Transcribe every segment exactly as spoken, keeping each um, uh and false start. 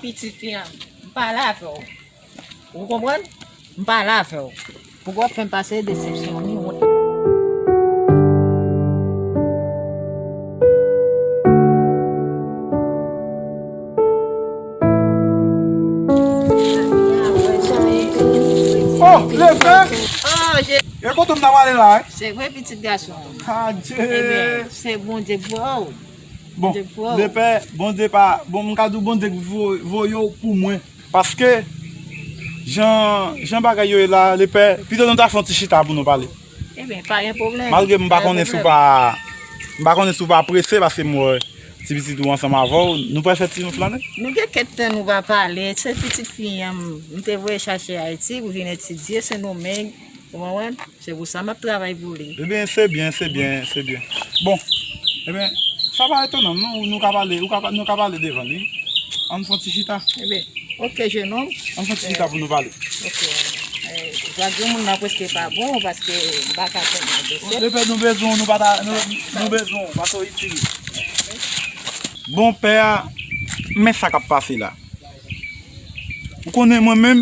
Pitit fi an, m pale avè w. Ou konprann? M pale avè w. Pou w ap fè m pase desepsyon ni wont. Oh, Lepè! Oh, je- E kote m ta pale la, eh? Se vre, pitit gason. Adye! Ebyen, se Bondye k voye w. Bon, Bondye k voye w. Lepè, Bondye pa, bon, m ka di w Bondye k vo- voye w pou mwen. Paske, jan, jan bagay yo ye la, Lepè, pito nou ta fè yon ti chita pou nou pale. Ebyen, pa gen pwoblèm. Malgre m pa konnen si w pa, m pa konnen si w pa prese, paske m wè ti pitit ou ansanm avè w, nou pral fè ti yon flannen. Nou gen kèk tan nou pa pale, se pitit fi an, m te voye chache Ayiti pou vin etidye, se Domeng, ou konprann? Se pou sa m ap travay pou li. Ebyen, se byen, se byen, se byen. Bon, ebyen, sa pa etonan, non, nou ka pale, ou ka pa- nou ka pale devan li. Ann fè yon ti chita. Ebyen, oke, jenòm. Ann fè yon ti chita pou nou pale. Oke. Eh, zak granmoun nan prèske pa bon, paske m pa ka tèlman desèt. Lepè, nou bezwen w, nou pa ta- nou, nou bezwen w, paske w itil. Bon, pè a, men sa k ap pase la. Ou konnen mwen menm,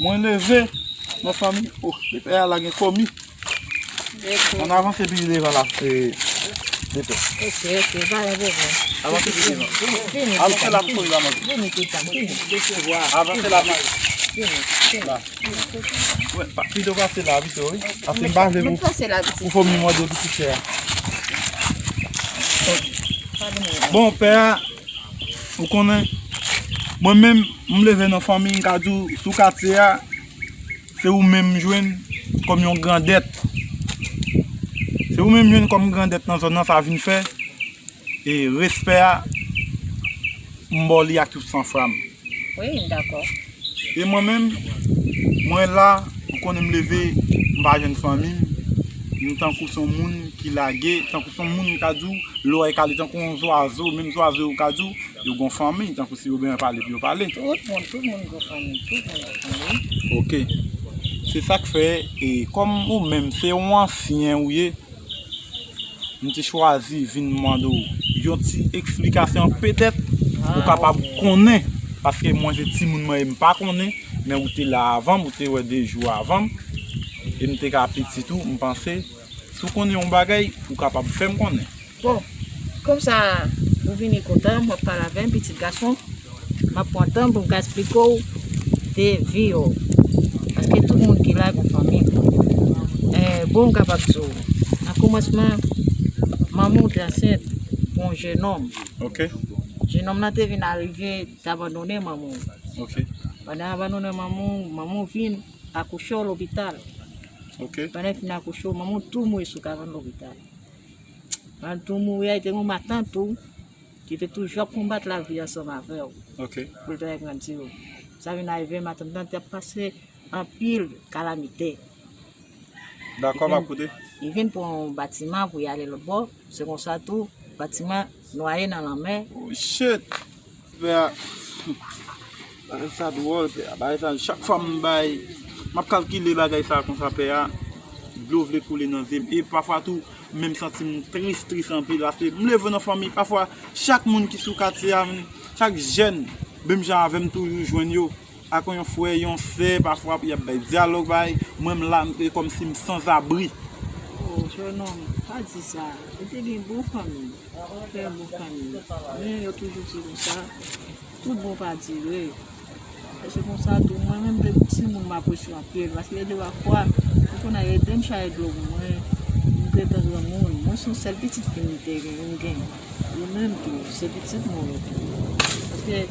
mwen leve nan fanmi. Oh, Lepè a la gen kòmi. Ann avanse pi devan la, eh, Lepè. Oke, oke, pa gen pwoblèm. Avanse pi devan. Vini, vini, avanse la pou kouri la, manmi. Vini, pitit, vini. Avanse la, manmi. Vini, vini. La. Wè, pa- pito pase la, pito, wi. Paske m pa vle pou, pou fanmi mande pitit chè a. Bon, pè a, ou konnen, mwen menm, m leve nan fanmi, m ka di w, sou katye a, se ou menm m jwenn kòm yon grandèt. Se ou menm m jwenn kòm grandèt nan zòn nan, sa vin fè, e respè a, m ba w li ak tout sanfra m. Wi, m dakò. E mwen menm, mwen la, ou konnen m leve, m pa jwenn fanmi m, m tankou se yon moun ki lage, tankou se yon moun m ka di w, lè w wè kale tankou yon zwazo, menm zwazo yo ka di w, yo gon fanmi, tankou si yo bezwen pale pou yo pale. Tout moun, tout moun gon fanmi, tout moun gon fanmi. Oke. Se sa k fè, e kòm ou menm, se yon ansyen ou ye, m te chwazi vin mande w yon ti eksplikasyon, petèt ou kapab konnen, paske mwen se timoun mwen ye, m pa konnen, men ou te la avan m, ou te wè de jou avan m, e m te ka pitit ou, m panse, si w konnen yon bagay, ou kapab fè m konnen. Bon, kòm sa ou vini kontan, m ap pale avè m, pitit gason. M ap pran tan pou m ka esplike w de vi yo. Paske tout moun ki la gon fanmi. Eh, bon, m kapab di w, nan kòmansman, manman w te ansent pou yon jenòm. Ok. Jenòm nan te vin arive, te abandonnen manman w. Ok. Pandan l abandonnen manman w, manman w vin akouche w lopital. Ok. Pandan l fin akouche w, manman w tou mouri sou kabann lopital. Pandan l tou mouri a, li te gen yon matant tou, ki te toujou ap konbat lavi ansanm avè w. Ok. Pou l te grandi w. Sa vin arive, matant lan te ap pase anpil kalamite. Dakò, m ap koute. Li vin pran yon batiman pou l ale lòt bò. Se konsa tou, batiman nwaye nan lanmè. Oh, shit! Pè a, bagay sa dwòl, pè a. Bagay sa, chak fwa m bay, m ap kalkile bagay sa konsa, pè a, dlo vle koule nan zye m. E pafwa tou, m menm santi m tris, tris anpil. Paske m leve nan fanmi, pafwa, chak moun ki sou katye a, chak jèn, menm jan avè m, toujou jwenn yo. Ak yon frè, yon sè, pafwa, y ap bay dyalòg, bay, mwen, m la, m, e kòmsi m sanzabri. Oh, jennonm, pa di sa. Ou te gen bon fanmi. Trè bon fanmi. Men yo toujou di konsa, tout bon pa dire. E se konsa tou, mwen menm depi timoun m apresye w anpil, paske gen de fwa, ou konn al ede m chaje dlo pou mwen, m te tan granmoun. Mwen se yon sèl pitit fi m te gen, m gen. Ou menm tou, se pitit mwen ou ye tou. Paske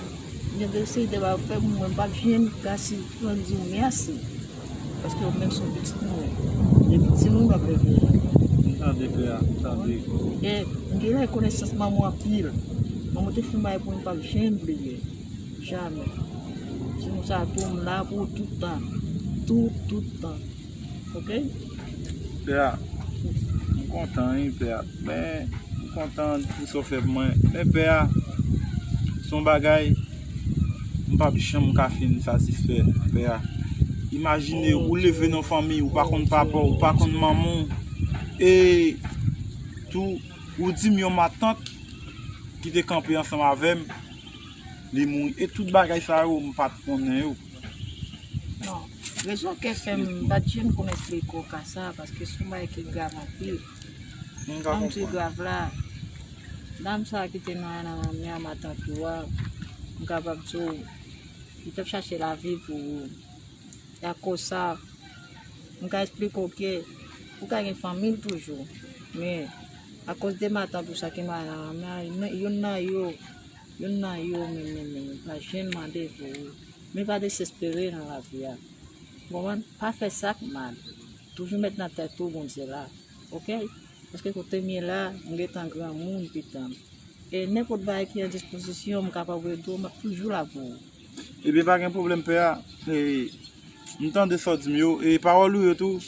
gen de seri de bagay ou fè pou mwen, m p ap janm gasi pou m di w mèsi. Paske ou menm se yon pitit mwen. Depi timoun m ap leve. Tande, pè a, tande. E m gen rekonesans manman w anpil. Manman w te fè yon bagay pou mwen m p ap janm bliye. Jamè. Se konsa tou, m la pou ou tout tan. Tout, tout tan. Ok? Pè a, m kontan, wi, pè a. Men, m kontan pou sa w fè pou mwen. Men, pè a, se yon bagay m p ap janm ka fin satisfè, pè a. Imajine, ou leve nan fanmi, ou pa konn papa w, ou pa konn manman w. E tou, ou di m yon matant ki te kanpe ansanm avè m, li mouri. E tout bagay sa yo, m pa t konnen yo. Non. Rezon k fè m pa t janm konn esplike w ka sa, paske se yon bagay ki grav anpil. M ka konprann. Grav la, dam sa ki te nan, nan, nan matant ou a, m kapab di w, li t ap chache lavi pou ou. E akoz sa, m ka esplike w ke ou ka gen fanmi l toujou. Men, akoz de matant ou sa ki mare nan lanmè a, youn nan yo, youn nan yo menm, menm, menm, pa janm mande pou ou. Men pa dezespere nan lavi a. Ou konprann? Pa fè sa k mal. Toujou met nan tèt ou Bondye la. Oke? Paske kote m ye la, m gentan granmoun, pitan m. E nenpòt bagay ki an dispozisyon, m kapab ede w, m ap toujou la pou ou. Ebyen, pa gen pwoblèm, pè a. E, m tande sa w di m yo. E pawòl ou yo tou,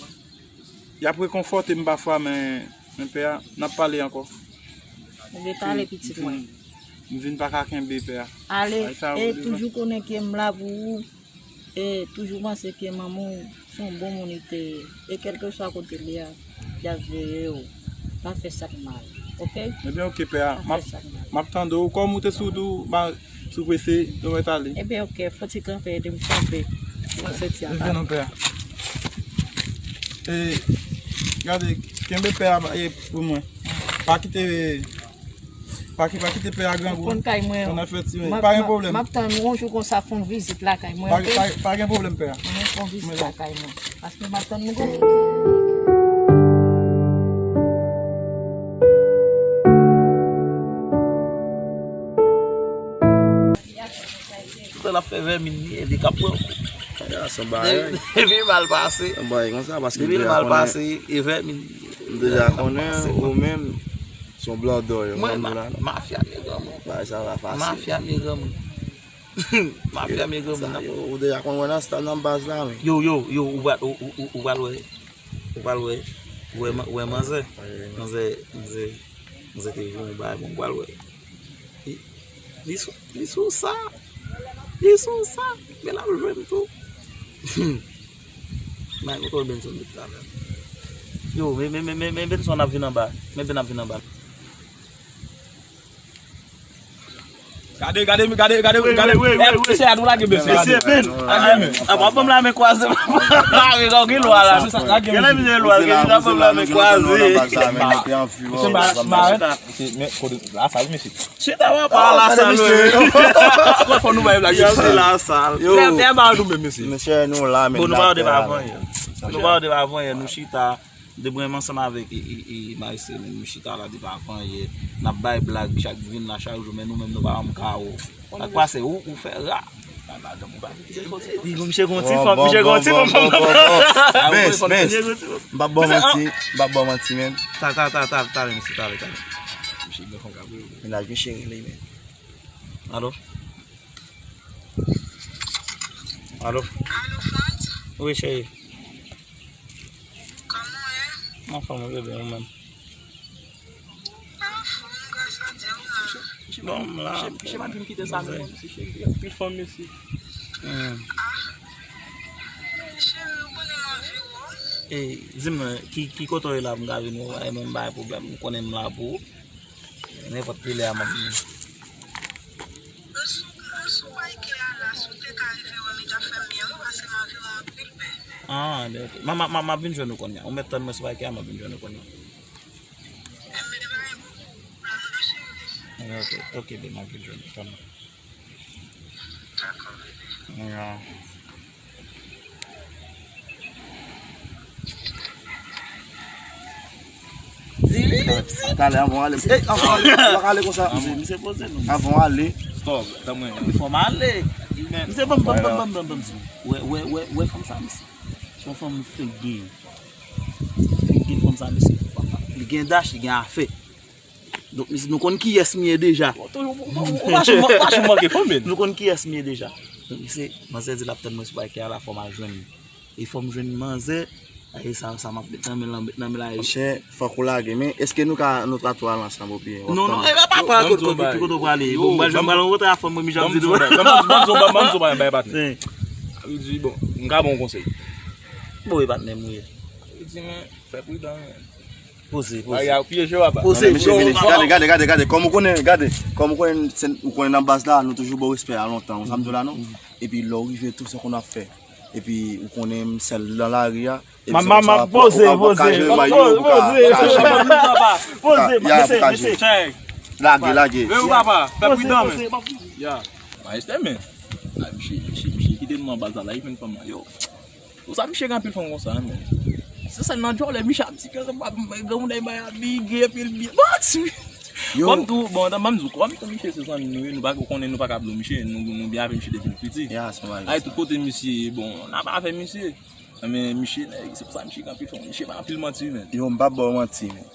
y ap rekonfòte m pafwa, men, men pè a, n ap pale ankò. Ebyen, pale, pitit mwen. M vin pa ka kenbe, pè a. Ale, e toujou konnen ke m la pou ou. E toujou panse ke manman w se yon bon moun li te ye. E kèlkeswa kote l ye a, y ap veye w. Pa fè sa k mal. Oke? Ebyen, oke, pè a. M ap, m ap tande w. Kòm ou te sou, sou prese, nou mèt ale. Ebyen, oke. Fò ti kanpe, ede m kanpe. Mwen soti a. Vin non, pè a. E, gade, kenbe pè a, e, pou mwen. Pa kite Pa ki, pa kite pè a grangou. Konn kay mwen. Konn afè ti men. Pa gen pwoblèm. M ap tann yon jou konsa fè yon vizit lakay mwen, oke? Pa, pa gen pwoblèm, pè a. Mwen fè yon vizit lakay mwen. Paske m ap tann nou konn. Tout an ap fè vèmin li, e li k ap pran kou. Ya, se yon bagay. Depi l mal pase. Yon bagay konsa, paske depi l mal pase, e vèmin li. M deja konnen ou menm. Se yon blan dò yo, mwen, m ap di w la, non. Mafya vye granmoun. Bagay sa pa fasil. Mafya vye granmoun. Mafya vye granmoun. Sa yo, ou deja konn wè nan stad nan baz la, men. Yo, yo, yo, ou pral, ou, ou, ou, ou pral wè. Ou pral wè. Wè, man- wè manzè. Manzè, manzè, manzè te jwe yon bagay, bon, ou pral wè. Li, li sou, li sou sa. Li sou sa. Men l ap jwenn tou. May mwen kòl Benson tout talè. Yo, men, men, men, men, men Benson ap vin anba. Men Ben ap vin anba. Gade, gade, gade, gade, gade. Mesye a tou lage, mesye. Mesye Ben. Lage men. A pa ban m la men kwaze. Lage, gen lwa la. Gen lè misye lwa, gen lè ban m la men kwaze. Mesye, ma- ma- Mesye, men, kote la sa, wi, mesye. Chita w ap pale la sal, wi. Fò nou bay blag. Yo, se la sal. Yo. Fè, fè ba nou menm, mesye. Mesye, nou la, men. Bon, nou pa de pa vanyen. Nou pa de pa vanyen, nou chita. De mwen ansanm avèk, e, e, e, Maestro, men nou chita la de pa vanyen. N ap bay blag chak vin la chak jou, men nou menm nou pa janm kawo. Sa k pase, ou, ou fè ra. Misye gon ti fanm, misye gon ti fanm. Bens, Bens. M p ap ba w manti, m p ap ba w manti, men. Ta, ta, ta, ta, ta, men, se ta, ta. Misye gen fanm k ap rele. Mennaj misye rele, men. Alo? Alo? Alo, Frantz? Wi, cheri. Kòman w ye? Anfòm, wi, bebe, ou menm? Anfòm, gras a Dye, ou la? Bon, m la. Misye, misye pa t vin kite sa, non, misye cheri. Pi fanm, mesye. Hmm. Ah. Cheri, ou konnen m anvi w. E, di m, ki, ki kote w ye la, m ka vin wè w, e mwen m pa gen pwoblèm, ou konnen m la pou ou. Nenpòt kilè a m ap vini. M sou, m sou payke a la, si w te ka rive wè m, li t ap fè m byen, wi, paske m anvi w anpil, bebe. Ah, ebyen, oke. M, m, m, m ap vin jwenn ou kounye a. Ou mèt tann mwen sou payke a, m ap vin jwenn ou kounye a. Enben, pa gen pwoblèm, non, cheri. Ok, ok, bebe, m ap vin jwenn ou, tann mwen. Dakò, bebe. Ya. Di li, li, di. Talè, anvan w ale. Ey, anvan w ale. Ou pa ka ale konsa. Misye, misye poze non. Anvan w ale. Stop, tann mwen. Fò m ale. Misye, ban m, ban m, ban m, ban m, ban m, ban m di. Wè, wè, wè, wè fanm sa, misye. Se yon fanm fake gay. Fake gay fanm sa, misye. Li gen dach, li gen afè. Donk, misye, nou konn kiyès m ye deja. Ou, ou, ou, ou pa janm, ou pa janm manke fanm, men. Nou konn kiyès m ye deja. Donk, misye, manzè di l ap tann mwen sou payke a la, fò m al jwenn li. E fò m jwenn manzè, e sa, sa m ap met nan men l, met nan men l a. Monchè, fòk ou lage. Men, èske nou ka, nou ka tou al ansanm oubyen w ap tann mwen? Non, non, e pa, pa, pa, kote, kote, kote w prale? Bon, m pral, m pral rankontre a fanm mwen, m janm di tou. Ban m di w, ban m di w, ban m di w, ban m di w, ban m di w, ban m di w, ban m di w, ban m di w, ban m di w. Li di, bon, m ka ba w yon konsèy. Bon, e patnè m ou ye. Li di, men, fè pridan, men. Poze, poze. Ay, ay, pyeje w aba. Poze, gade, mesye, poze. Gade, gade, gade, gade. Kòm ou konnen, gade. Kòm ou konnen, se, ou konnen nan baz la, nou toujou ba w respè a lontan. Ou sa m di w la, non? Epi lè w rive tou, se konn w ap fè. Epi ou konnen m sèl nan lari a. Epi ma, se ma, konsa, ma, poze, poze, poze, poze, poze, poze, poze, poze. Lage, lage. Veye w papa, fè pridan, men. Ya. Majeste, men. Ay, misye, misye, misye kite nou nan baz la, la, li vin pran mwen, yo. Pou sa, misye gen anpil fanm konsa, men. Se sèl nan djòlè, misye ap di ke se pa granmoun bay abige, epi l byen. What? Yo. Kòm tou, bon, ban m di w, kòm tou misye se zanmi nou ye, nou pa konnen, nou pa ka blo misye, nou, nou byen avè misye depi l piti. Ya, se vre. Ay, tout kote misye, bon, n ap avè misye. Men misye, nèg, se pou sa misye gen anpil fanm. Misye pa anpil manti, men. Yo, m p ap ba w manti, men.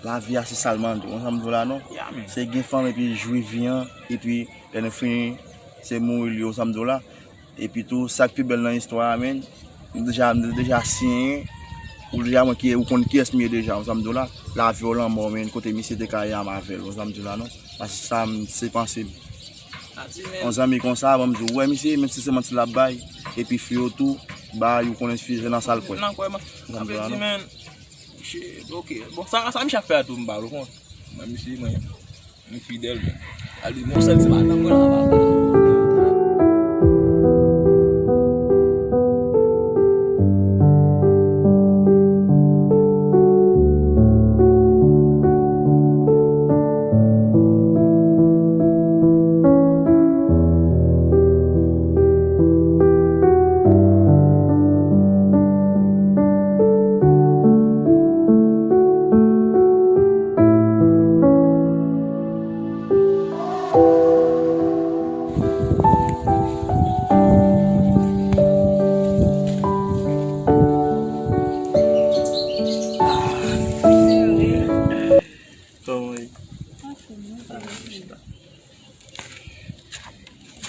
Lavi a se sa l mande. Ou konn sa m di w la, non? Ya, men. Se gen fanm epi jwi vi an, epi lè nou fini, se mouri l ye, ou konn sa m di w la. Epi tou, sa k pi bèl nan istwa a, men, m deja, m deja siyen, ou deja wè ki, ou konn kiyès m ye deja, ou konn sa m di w la. Lavi w lanmò, men, kote misye te ka ye a m avè l, ou konn sa m di w la, non? Paske sa, m, se panse m. Yon zanmi konsa, ban m di w, ou wè misye, menm si se manti l ap bay, epi fi yo tou, bay, ou konnen fi se nan sa l kwè. Nan kwè, man. Sa m di w la, non? Misye, ok. Bon, sa, sa misye ap fè a tou, m ba l, ou konn. Mwen, misye, mwen, mwen fidèl, men. Al di, bon, sèl ti madanm mwen la, papa. Kòman w ye? Anfòm, wi. A, chita.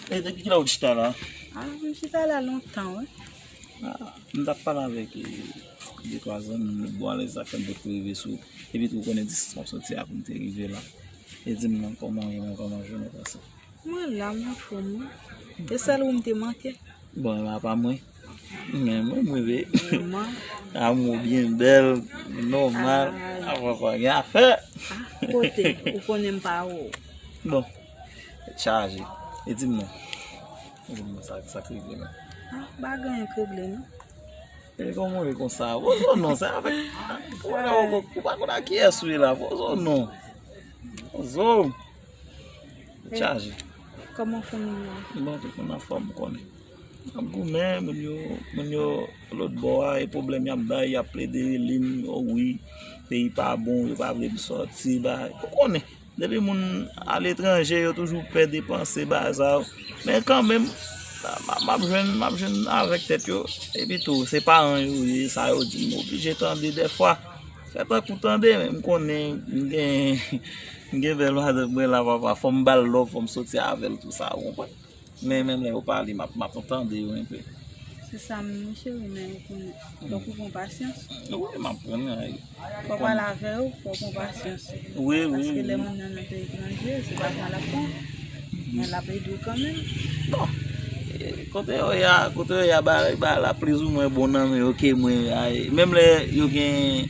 E depi kilè w chita la? A, m chita la lontan, wi. A, m t ap pale avèk, e, de twa zanmi m, nou bò alèz la, fè m potko rive sou ou. Epi tou, ou konnen distans m ap soti a pou m te rive la. E di m non, kòman w ye, kòman jounen w pase? Mwen la, m anfòm, wi. E sèl ou m te manke. Bon, e pa mwen. Men mwen, mwen vle. Vrèman. Amou byen bèl, nòmal. Ay. Apa pa gen afè. A, kote, ou konnen m pa wè w. Bon, chaje. E di m non. E di m non, sa, sa k rive la. A, pa gen anyen k regle, non. E kòman w ye konsa? Poze w non, se avèk, ou pa konn ak kiyès ou ye la, poze w non. Poze w. Chaje. Kòman fanmi w ye? Bon, tout moun anfòm, ou konnen. N ap goumen, moun yo, moun yo lòt bò a, e pwoblèm y ap bay, y ap plede rele m, o wi, peyi pa bon, yo pa vle m sòti, bay, ou konnen. Depi moun aletranje, yo toujou pè depanse, bay sa yo. Men kanmenm, m, m ap jwenn, m ap jwenn avèk tèt yo. Epi tou, se paran yo ye, sa yo di m oblije tande dèfwa. Fè tankou tande, men m konnen m gen, m gen bèl madanm mwen la, papa. Fò m ba l love, fò m soti avè l, tou sa, ou konprann? Men menm lè yo pale, m ap, m ap tande yo enpe. Se sa m, wi, cheri, men ou konnen. Fòk ou pran pasyans. Wi, m ap pran, wi. Fò w pale avè yo, fò w pran pasyans. Wi, wi, wi. Paske lè moun nan nan peyi etranje, se pa pran l ap pran. Men l ap ede w kanmenm. Bon, e, kote yo ye a, kote yo ye a, ba, ba la plizoumwen bon nan men yo ke mwen, ay, menm lè yo gen,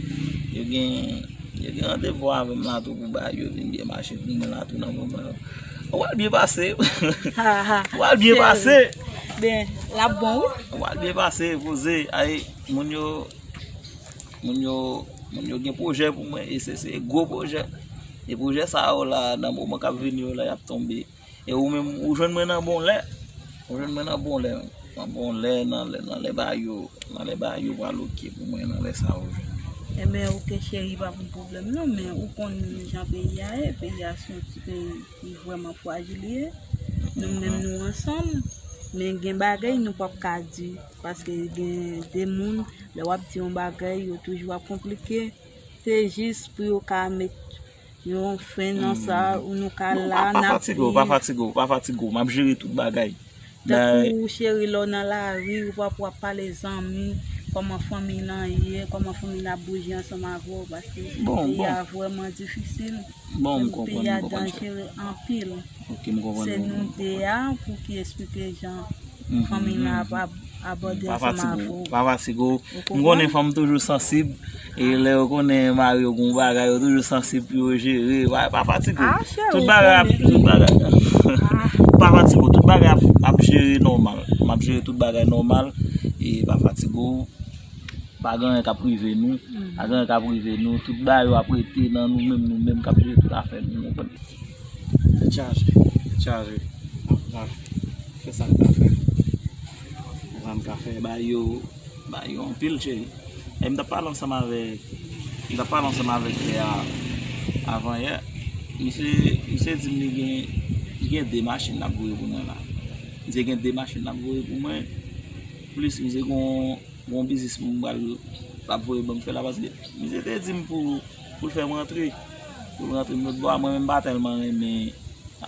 yo gen, yo gen randevou avè m la tou pou ba yo vin byen mache pou mwen la tou nan moman yo. W al byen pase. Ha, ha. W al byen pase. Ben, l ap bon, wi. W al byen pase, poze. Ay, moun yo, moun yo, moun yo gen pwojè pou mwen, e se, se gwo pwojè. E pwojè sa yo la, nan moman k ap vini yo la, y ap tonbe. E ou menm, ou jwenn mwen nan bon lè. Ou jwenn mwen nan bon lè. Nan bon lè, nan lè, nan lè ba yo, nan lè ba yo pral oke pou mwen, nan lè sa yo jwenn. Enben, oke, cheri, pa pou pwoblèm, non, men ou konn jan peyi a ye. Peyi a se yon ti peyi ki vrèman frajil li ye. Nou menm, nou ansanm, men gen bagay nou p ap ka di, paske gen de moun, lè w ap di yon bagay, yo toujou ap konplike. Se jis pou yo ka met yon fen nan sa, ou nou ka la, n ap viv. Pa fatige w, pa fatige w, pa fatige w. M ap jere tout bagay. Tankou cheri, lè w nan lari, ou p ap, w ap pale zanmi, kòman fanmi lan ye, kòman fanmi lan ap bouje ansanm avè w, paske peyi a vrèman difisil. Bon, m konprann, m konprann, cheri. Peyi a danjere anpil. Ok, m konprann, m konprann. Se nou de a pou ki esplike jan fanmi lan ap, ap abòde ansanm avè w. Pa fatige w, pa fatige w. M konnen fanm toujou sansib, e lè yo konnen mari yo gen yon bagay, yo toujou sansib pou yo jere. Pa, pa fatige w. Tout bagay ap, tout bagay, pa fatige w. Tout bagay ap, ap jere nòmal. M ap jere tout bagay nòmal, e pa fatige w. Pa gen anyen k ap rive nou. Pa gen anyen k ap rive nou. Tout bagay yo ap rete nan nou menm, nou menm k ap jere tout afè nou, ou konprann? Tèt chaje, tèt chaje. N ap, n ap fè sa n ka fè. Sa n ka fè, ba yo, ba yo anpil, cheri. E m t ap pale ansanm avèk, m t ap pale ansanm avèk pè a avan yè. Misye, misye di m li gen, li gen de machin l ap voye pou mwen la. Misye gen de machin l ap voye pou mwen. Plis, misye gon Gon biznis m pral, l ap voye ban m fè la, paske misye te di m pou, pou l fè m rantre. Pou l rantre m lòt bò a, mwen menm m pa tèlman renmen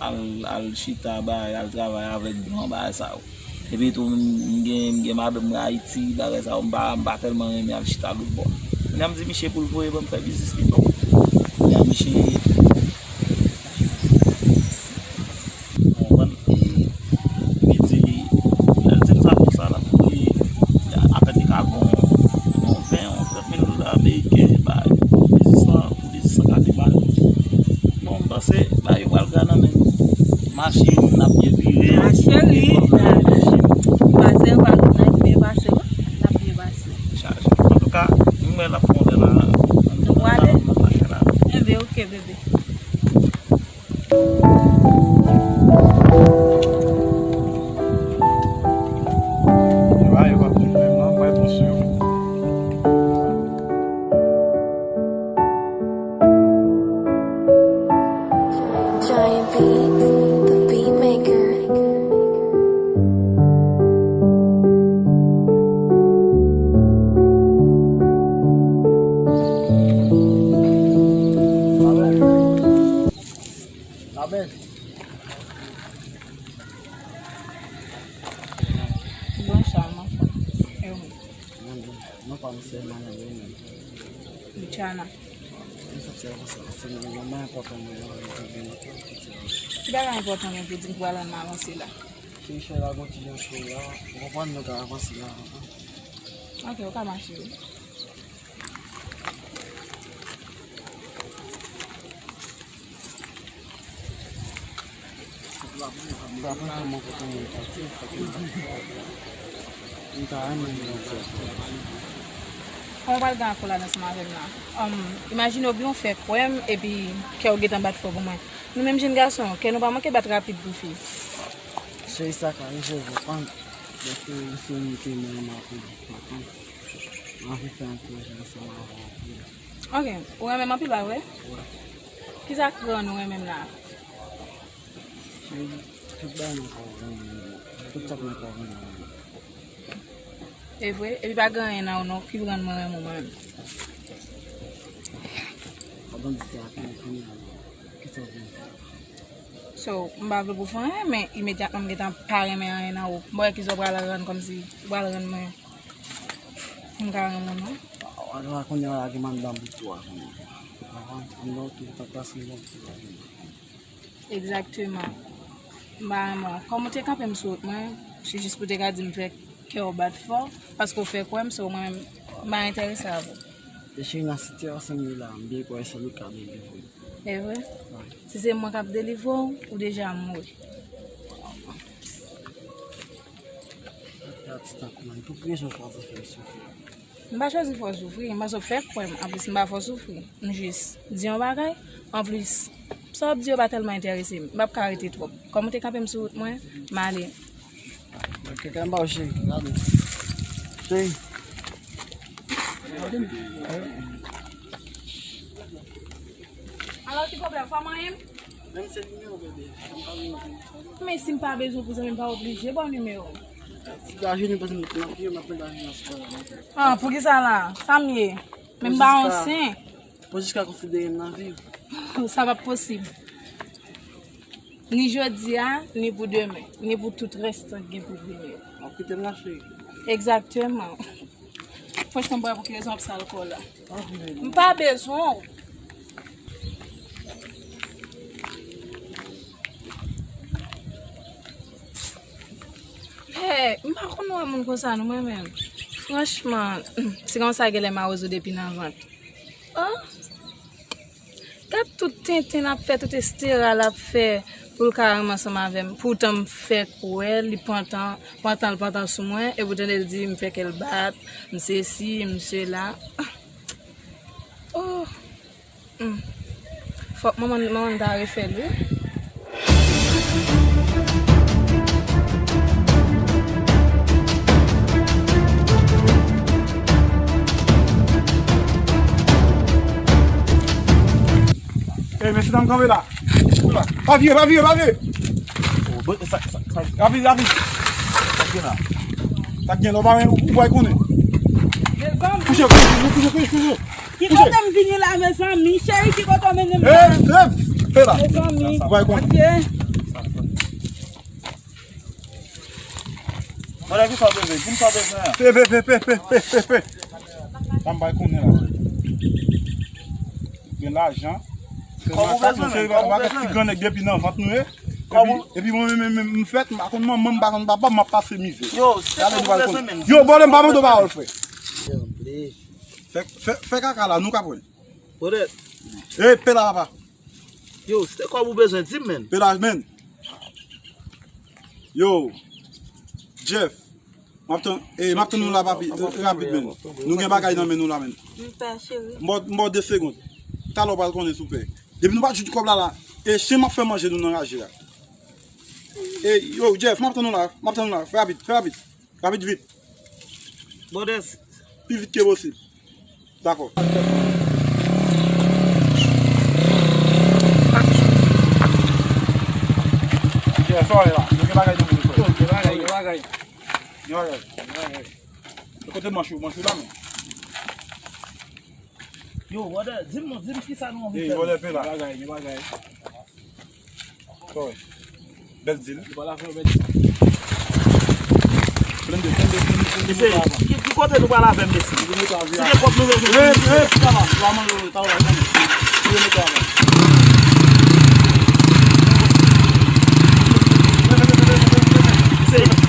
al, al chita, bay, al travay avèk blan, bagay sa yo. Epi tou, m, m gen, m gen madanm mwen Ayiti, bagay sa yo, m pa, m pa tèlman renmen al chita lòt bò. Kounye a m di misye pou l voye ban m fè biznis pito. Kounye a misye Ou konprann? E li di, lè l di m sa konsa, l ap voye, apèn li ka gon, gon ven, yon trant mil dola ameriken, bay biznis lan, pou biznis lan ka demare. Bon, m panse, bay yo pral gra nan men nou. Machin, n ap byen vire. Ah, cheri, m panse yo pral byen pase, wi. N ap byen pase. Chaje. Antouka, m wè l ap fè yon lè la. Nou prale? Enben, oke, bebe. Giant Beats, the beat maker. Labèl. Bonswa, mon frè. E ou? Mwen, non pa m se Emmanuel, ou menm? Luciana. Mwen soti avanse, se mwen, mwen enpòtan mwen, mwen vin vin. Ki bagay enpòtan mwen pou di m pou al rann m avanse la? Se chè la, gon ti jan cho la, ou konprann, nou ka avanse la. Ok, ou ka mache, wi. Kòman w pral gen akò la ansanm avè m la? Um, imajine w byen w fè kwè m, epi kè w gentan bat fò pou mwen. Nou menm jenn gason, kè nou pa manke bat rapid pou fi. Cheri, sa ka rive, ou konprann. Lè ke misye monte mwen, m ap maten. Mwen anvi fè yon pwojè ansanm avè w. Ok, ou renmen m anpil, pa vre? Wi. Kisa k rann ou renmen m la? Cheri, tout bagay nan kò w renmen m. Tout sa k nan kò w renmen m. E vre? Epi pa gen anyen nan ou non ki rann mwen renmen w mwen menm. Pandan di sa, kounye a, kisa w vle m fè? So, m pa vle pou fè anyen, men imedyatman m gentan pa renmen anyen nan ou. M wè kisa w pral rann kòmsi ou pral rann mwen. M ka renmen w non. Alò, kounye a la gen mandanm pou tou a kounye a. Avan, m ba w tou, pa pase m ba w tou a kounye a. Egzakteman. M pa renmen w. Kòm ou te kanpe m sou wout mwen, se jis pou te ka di m fè kè w bat fò, paske w fè kwè m, so mwen menm, m pa enterese avè w. E cheri, nan sitiyasyon m ye la, m byen kwè se li k ap delivre m. E vre? Wi. Si se mwen k ap delivre w, ou deja mouri. Gad stop, man. Pou ki rezon w chwazi fè m soufri? M pa chwazi fè w soufri, m panse w fè kwè m. Anplis, m pa fè w soufri. M jis di yon bagay. Anplis, sa w ap di yo pa tèlman enterese m. M p ap ka rete twòp. Kòm ou te kanpe m sou wout mwen, m ale. Ok, kè m ba w cheri. Gade. Cheri. Alò, ki pwoblèm? Fò manyen m? Menm se nimewo, bebe. Sa m pa gen nimewo. Men si m pa bezwen pou zanmi m, pa oblije ba w nimewo. Si w ta jwenn li, paske m nan pye, m ap mande alyans la. Ah, poukisa la? Sa m ye? Men m pa yon sen. Pou jiska konsidere m nan vi w. Sa p ap posib. Ni jodi a, ni pou demen, ni pou tout rès tan k gen pou vini yo. W ap kite m la, cheri? Egzakteman. Franchman, m pa wè pou ki rezon w ap sal kò w la. M pa bezwen w. Eh, m pa konn wè moun konsa non mwen menm. Franchman, se konsa genlè mawozo depi nan vant. Oh! Gad tout tenten l ap fè, tout estera l ap fè pou l ka renmen ansanm avè m. Poutan m fèk wè l, li pantan, pantan l pantan sou mwen, epi w tande l di m fè kè l bat, m sesi, m sela. Oh! Hmm. Fòk manman, manman m ta refè l wi. Ey, mesye dam, kanpe la. Pa vire, pa vire, pa vire. Rapid, rapid. Sa k gen la? Sa k gen la, ou pa, ou pa konnen. Kouche, kouche, kouche, kouche, kouche. Ki kote m vini la, mezanmi? Cheri, ki kote w mennen m la? Ey, ey, fè la. Mezanmi. Ou pa konnen. Ok. Mwen la, ki sa w bezwen? Di m sa w bezwen an. Pe, pe, pe. Sa m bay konnen la. Gen lajan. Kòb ou bezwen, men? Kòb ou bezwen, men? Ti gran nèg depi nan vant nou ye. Epi, epi mwen menm, menm, m fèt, m pa konn manman m, m pa konn papa m, m ap pase mizè. Yo, se kòb ou bezwen, men? Yo, bòlè, m pa mande w pawòl, frè. Fè, fè, fè kaka la, nou k ap wè. Brother. Ey, pe la, papa. Yo, se kòb ou bezwen, di m, men. Pe la, men. Yo, Jeff, m ap tann, eh, m ap tann nou la, papi, eh, rapid, men. Nou gen bagay nan men nou la, men. M pè, cheri. M ba w, m ba w de segonn. Talè w pral konnen si w pè. Depi nou pa jwenn kòb la, la, e chen m ap fè manje nou nan raje a. E, yo, Jeff, m ap tann nou la, m ap tann nou la. Fè rapid, fè rapid. Rapid vit. Brothers. Pi vit ke posib. Dakò. Jè, sa w ye la? Nou gen bagay nan men nou, frè. Yo, gen bagay, gen bagay. Gen bagay. Gen bagay. E kote manch ou? Manch ou la, men. Yo, brother, di m non, di m kisa nou anvi fè. Ey, brother, fè la. Gen bagay, gen bagay. Bèl dil. Ou pral avè bèl dil. Blende, blende, blende, blende. Mesye, ki, ki kote nou pral avè m, mesye? Si gen kòb nou bezwen. Ey, ey, pita la, pita la, pita la. Mesye,